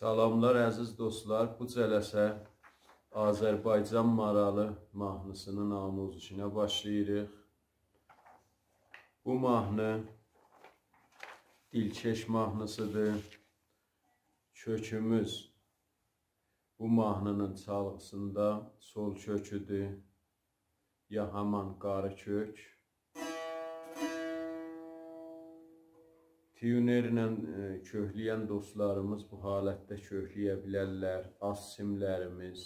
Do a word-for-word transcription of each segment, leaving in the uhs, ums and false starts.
سلاملار عزیز دوستلار، بو جلسه آذربایجان مارالی ماهنی‌سینین آموزشینه باشلاییریق. بو ماهنی دیلکش ماهنی‌سیدیر. کؤکوموز بو ماهنی‌نین چالغی‌سیندا سول کؤکودور، یا همان قاری کؤک. تیونرله، ائ، کؤکله‌ین دوستلاریمیز بو حالتده کؤکله‌یه بیلرلر. آلت سیملریمیز،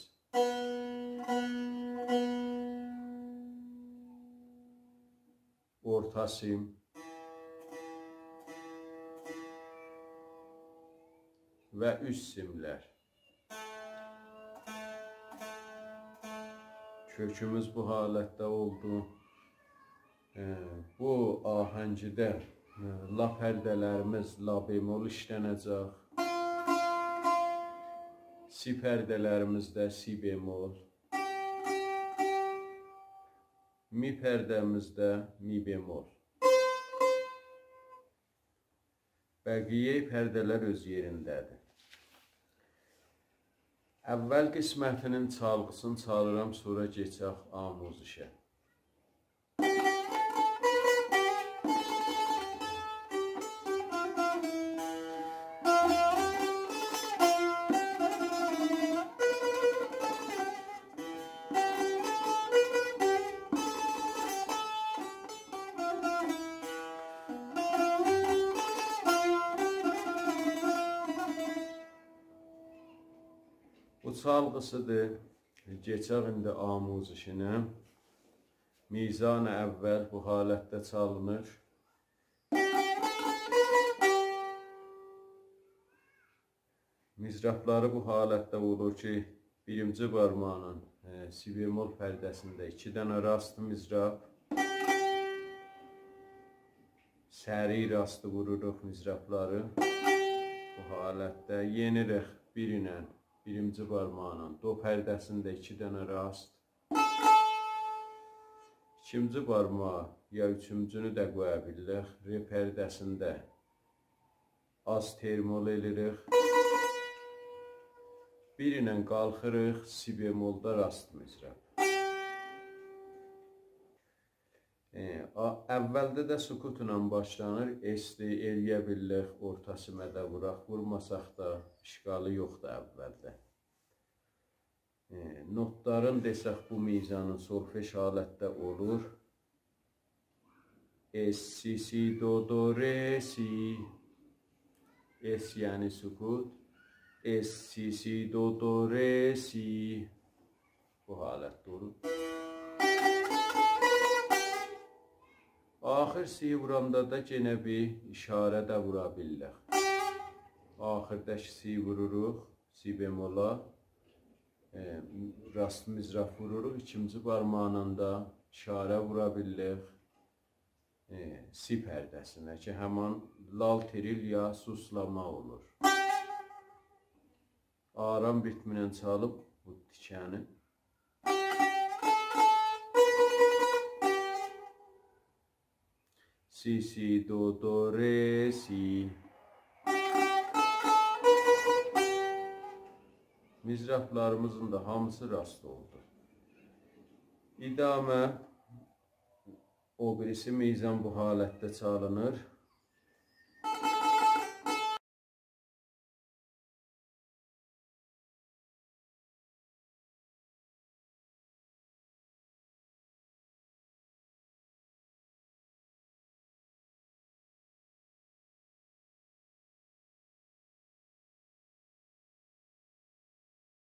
اورتا سیم و اوست سیملر. کؤکوموز بو حالتده اولدو. ائ، بو آهنگده، ائ، لا پرده‌لریمیز لا بمل ایشلنه‌جک. سی پرده‌لریمیز ده سی بمل. می پرده‌میز ده می بمل. بقیه پرده‌لر اؤز یئرینده‌دیر. اول قسمتی‌نین چالغی‌سینی چالیرام، سونرا کئچک آموزشه. بو چالغی‌سیدیر. کئچک ایندی آموزشینه. میزان اول بو حالتده چالینیر. مضرابلاری بو حالتده اولور کی، بیرینجی بارماغینین، ائ، سی بمل پرده‌سینده ایکی دنه راست مضراب، سریع راستی ووروروق مضرابلاری. بو حالتده یئنیریک بیر ایله بیرینجی بارماغینین دو پرده‌سینده ایکی دنه راست، ایکینجی بارماغی یا اوچونجونو ده قویا بیلیریک. ر پرده‌سینده آز ترمول ائله‌ییریک. بیر ایله قالخیریق، سی بملدا راست مضراب. ائ، آ-، اولده ده سکوتلا باشلانیر. اس‌دی، ائلیه بیلیریک اورتا سیمه ده ووراق، وورماساق دا اشکالی یوخدور اولده. ائ، نوتلارین دئسک، بو میزانین سولفژ حالتده اولور. اس، سی، سی، دو، دو، ر، سی. اس یعنی سکوت. اس، سی، سی، دو، دو، ر، سی. بو حالتده اولور. آخیر سی ووراندا دا یئنه بیر اشاره ده وورا بیلیریک. آخیرداکی سی ووروروق، سی بملا، ائ، راست مضراب ووروروق، ایکینجی بارماغینان دا اشاره وورا بیلیریک، ائ، سی پرده‌سینه کی، همان لال تریل یا سوسلاما اولور. آرام ریتمینن چالیب بو تیکه‌نی. سی، سی، دو، دو، ر، سی. مضرابلاریمیزین دا هامیسی راست اولدو. ادامه، او بیریسی میزان بو حالتده چالینیر.